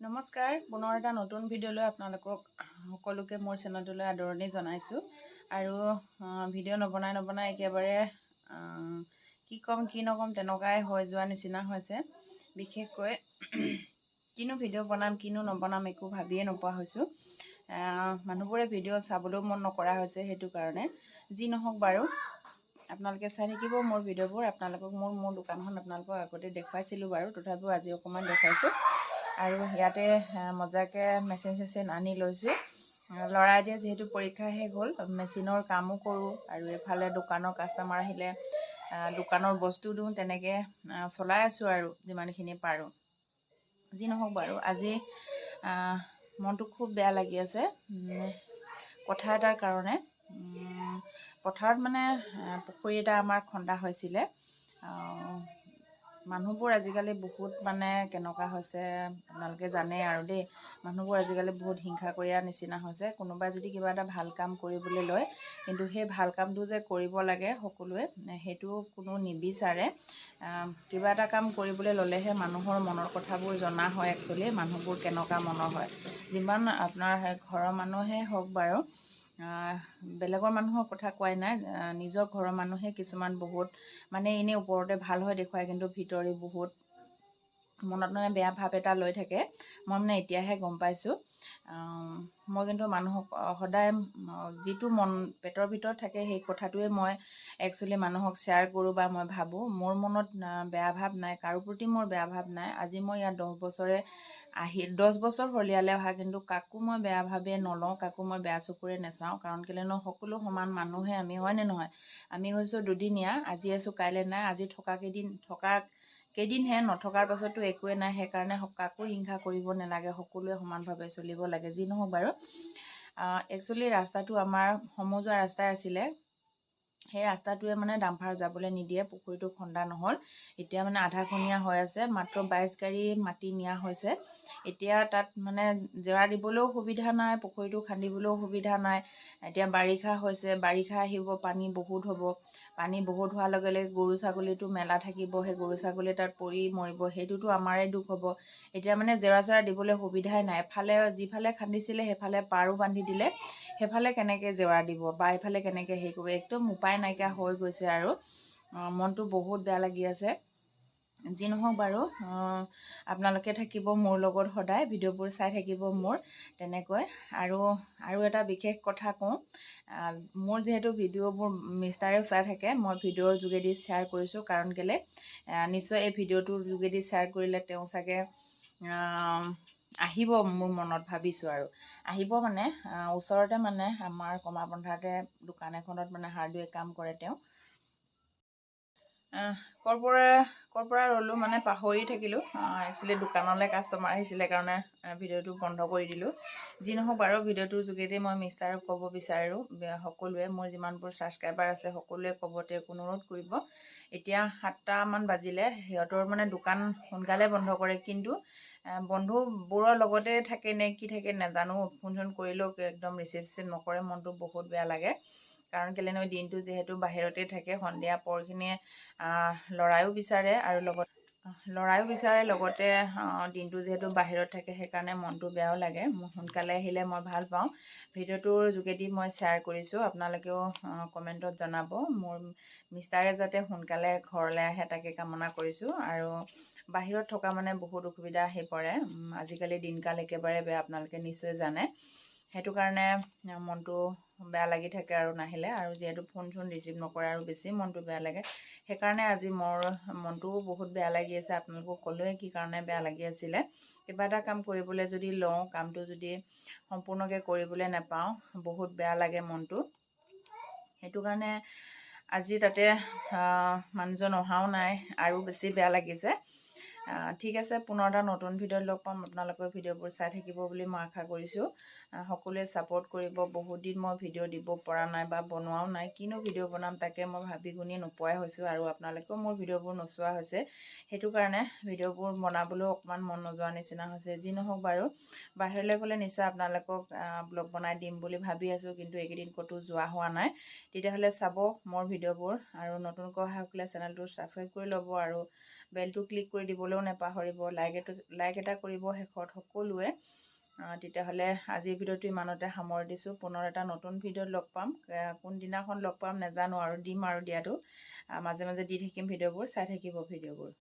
নমস্কাৰ, পুনৰ এটা নতুন ভিডিঅ'লৈ আপোনালোকক সকলোকে মোৰ চেনেলটোলৈ আদৰণি জনাইছোঁ। আৰু ভিডিঅ' নবনাই নবনাই একেবাৰে কি ক'ম কি নক'ম তেনেকুৱাই হৈ যোৱা নিচিনা হৈছে। বিশেষকৈ কিনো ভিডিঅ' বনাম, কিনো নবনাম, একো ভাবিয়ে নোপোৱা হৈছোঁ। মানুহবোৰে ভিডিঅ' চাবলৈও মন নকৰা হৈছে। সেইটো কাৰণে যি নহওক বাৰু, আপোনালোকে চাই থাকিব মোৰ ভিডিঅ'বোৰ। আপোনালোকক মোৰ মোৰ দোকানখন আপোনালোকক আগতে দেখুৱাইছিলোঁ বাৰু, তথাপিও আজি অকণমান দেখুৱাইছোঁ। আৰু ইয়াতে মজাকৈ মেচিন চেচিন আনি লৈছোঁ। ল'ৰা এতিয়া যিহেতু পৰীক্ষা শেষ হ'ল, মেচিনৰ কামো কৰোঁ আৰু এইফালে দোকানৰ কাষ্টমাৰ আহিলে দোকানৰ বস্তু দিওঁ। তেনেকৈ চলাই আছোঁ আৰু যিমানখিনি পাৰোঁ। যি নহওক বাৰু, আজি মনটো খুব বেয়া লাগি আছে কথা এটাৰ কাৰণে। পথাৰত মানে পুখুৰী এটা আমাৰ খন্দা হৈছিলে। মানুহবোৰ আজিকালি বহুত মানে কেনেকুৱা হৈছে আপোনালোকে জানে আৰু দেই। মানুহবোৰ আজিকালি বহুত হিংসা কৰিয়া নিচিনা হৈছে। কোনোবাই যদি কিবা এটা ভাল কাম কৰিবলৈ লয়, কিন্তু সেই ভাল কামটো যে কৰিব লাগে সকলোৱে, সেইটো কোনো নিবিচাৰে। কিবা এটা কাম কৰিবলৈ ল'লেহে মানুহৰ মনৰ কথাবোৰ জনা হয়, একচুৱেলি মানুহবোৰ কেনেকুৱা মনৰ হয়। যিমান আপোনাৰ ঘৰৰ মানুহে হওক বাৰু, বেলেগৰ মানুহৰ কথা কোৱাই নাই, নিজৰ ঘৰৰ মানুহে কিছুমান বহুত মানে এনেই ওপৰতে ভাল হৈ দেখুৱায়, কিন্তু ভিতৰি বহুত মনত মানে বেয়া ভাৱ এটা লৈ থাকে। মই মানে এতিয়াহে গম পাইছোঁ। মই কিন্তু মানুহক সদায় যিটো মন পেটৰ ভিতৰত থাকে, সেই কথাটোৱে মই একচুৱেলি মানুহক শ্বেয়াৰ কৰোঁ বা মই ভাবোঁ। মোৰ মনত বেয়া ভাৱ নাই, কাৰো প্ৰতি মোৰ বেয়া ভাৱ নাই। আজি মই ইয়াত 10 বছৰে আহি, 10 বছৰ হ'ল ইয়ালৈ অহা, কিন্তু কাকো মই বেয়া ভাৱে নলওঁ, কাকো মই বেয়া চকুৰে নাচাওঁ। কাৰণ কেলেনো সকলো সমান মানুহে আমি, হয়নে নহয়? আমি হৈছোঁ দুদিনীয়া, আজি আছোঁ কাইলৈ নাই। আজি থকা কেইদিন থকা কেইদিনহে, নথকাৰ পাছতো একোৱে নাই। সেইকাৰণে কাকো হিংসা কৰিব নালাগে, সকলোৱে সমানভাৱে চলিব লাগে। যি নহওক বাৰু, একচুৱেলি ৰাস্তাটো আমাৰ সমজুৱা ৰাস্তাই আছিলে। সেই ৰাস্তাটোৱে মানে ডাম্পাৰ যাবলৈ নিদিয়ে। পুখুৰীটো খন্দা নহ'ল, এতিয়া মানে আধাখনীয়া হৈ আছে। মাত্ৰ 22 গাড়ী মাটি নিয়া হৈছে। এতিয়া তাত মানে জেৰা দিবলৈও সুবিধা নাই, পুখুৰীটো খান্দিবলৈও সুবিধা নাই। এতিয়া বাৰিষা হৈছে, বাৰিষা আহিব, পানী বহুত হ'ব। পানী বহুত হোৱাৰ লগে লগে গৰু ছাগলীটো মেলা থাকিব, সেই গৰু ছাগলী তাত পৰি মৰিব, সেইটোতো আমাৰে দুখ হ'ব। এতিয়া মানে জেৰা চেৰা দিবলৈ সুবিধাই নাই। এফালে যিফালে খান্দিছিলে সেইফালে পাৰো বান্ধি দিলে, সেইফালে কেনেকৈ জেৰা দিব বা এইফালে কেনেকৈ হেৰি কৰিব? একদম উপায় নাইকিয়া হৈ গৈছে আৰু মনটো বহুত বেয়া লাগি আছে। যি নহওক বাৰু, আপোনালোকে থাকিব মোৰ লগত সদায়, ভিডিঅ'বোৰ চাই থাকিব মোৰ তেনেকৈ। আৰু আৰু এটা বিশেষ কথা কওঁ, মোৰ যিহেতু ভিডিঅ'বোৰ মিষ্টাৰেও চাই থাকে, মই ভিডিঅ'ৰ যোগেদি শ্বেয়াৰ কৰিছোঁ। কাৰণ কেলৈ, নিশ্চয় এই ভিডিঅ'টোৰ যোগেদি শ্বেয়াৰ কৰিলে তেওঁ চাগে আহিব, মোৰ মনত ভাবিছোঁ আৰু আহিব। মানে ওচৰতে মানে আমাৰ কমাবন্ধাতে দোকান এখনত মানে হাৰ্ডৱেৰ কাম কৰে তেওঁ। ক'ৰ পৰা ৰ'লোঁ মানে পাহৰি থাকিলোঁ। একচুৱেলি দোকানলৈ কাষ্টমাৰ আহিছিলে কাৰণে ভিডিঅ'টো বন্ধ কৰি দিলোঁ। যি নহওক বাৰু, ভিডিঅ'টোৰ যোগেদি মই মিষ্টাৰক ক'ব বিচাৰোঁ, সকলোৱে মোৰ যিমানবোৰ ছাবস্ক্ৰাইবাৰ আছে সকলোৱে ক'ব, তেওঁক অনুৰোধ কৰিব। এতিয়া 7টামান বাজিলে, সিহঁতৰ মানে দোকান সোনকালে বন্ধ কৰে, কিন্তু বন্ধুবোৰৰ লগতে থাকে নে কি থাকে নাজানো, ফোন চোন কৰিলেও একদম ৰিচিভ চিচিভ নকৰে। মনটো বহুত বেয়া লাগে। কাৰণ কেলেনো দিনটো যিহেতু বাহিৰতে থাকে, সন্ধিয়া পৰখিনিয়ে ল'ৰায়ো বিচাৰে আৰু লগত ল'ৰায়ো বিচাৰে, লগতে দিনটো যিহেতু বাহিৰত থাকে, সেইকাৰণে মনটো বেয়াও লাগে। সোনকালে আহিলে মই ভাল পাওঁ। ভিডিঅ'টোৰ যোগেদি মই শ্বেয়াৰ কৰিছোঁ, আপোনালোকেও কমেণ্টত জনাব। মোৰ মিষ্টাৰে যাতে সোনকালে ঘৰলৈ আহে তাকে কামনা কৰিছোঁ। আৰু বাহিৰত থকা মানে বহুত অসুবিধা আহি পৰে। আজিকালি দিনকাল একেবাৰে বেয়া, আপোনালোকে নিশ্চয় জানে। সেইটো কাৰণে মনটো বেয়া লাগি থাকে আৰু নাহিলে আৰু যিহেতু ফোন চোন ৰিচিভ নকৰে আৰু বেছি মনটো বেয়া লাগে। সেইকাৰণে আজি মোৰ মনটোও বহুত বেয়া লাগি আছে। আপোনালোকক ক'লোৱে কি কাৰণে বেয়া লাগি আছিলে। কিবা এটা কাম কৰিবলৈ যদি লওঁ, কামটো যদি সম্পূৰ্ণকৈ কৰিবলৈ নাপাওঁ, বহুত বেয়া লাগে মনটো। সেইটো কাৰণে আজি তাতে মানুহজন অহাও নাই আৰু বেছি বেয়া লাগিছে। ঠিক আছে, পুনৰ এটা নতুন ভিডিঅ'ত লগ পাম। আপোনালোকৰ ভিডিঅ'বোৰ চাই থাকিব বুলি মই আশা কৰিছোঁ। সকলোৱে ছাপোৰ্ট কৰিব। বহুত দিন মই ভিডিঅ' দিব পৰা নাই বা বনোৱাও নাই। কিনো ভিডিঅ' বনাম তাকে মই ভাবি গুণি নোপোৱাই হৈছোঁ আৰু আপোনালোকেও মোৰ ভিডিঅ'বোৰ নোচোৱা হৈছে। সেইটো কাৰণে ভিডিঅ'বোৰ বনাবলৈও অকণমান মন নোযোৱা নিচিনা হৈছে। যি নহওক বাৰু, বাহিৰলৈ গ'লে নিশ্চয় আপোনালোকক ব্লগ বনাই দিম বুলি ভাবি আছোঁ, কিন্তু এইকেইদিন ক'তো যোৱা হোৱা নাই। তেতিয়াহ'লে চাব মোৰ ভিডিঅ'বোৰ আৰু নতুনকৈ অহাসকলে চেনেলটো ছাবস্ক্ৰাইব কৰি ল'ব আৰু বেলটো ক্লিক কৰি দিবলৈও নাপাহৰিব। লাইক এটা কৰিব শেষত সকলোৱে। তেতিয়াহ'লে আজিৰ ভিডিঅ'টো ইমানতে সামৰি দিছোঁ। পুনৰ এটা নতুন ভিডিঅ'ত লগ পাম। কোনদিনাখন লগ পাম নাজানো আৰু, দিম আৰু দিয়াটো। মাজে মাজে দি থাকিম ভিডিঅ'বোৰ, চাই থাকিব ভিডিঅ'বোৰ।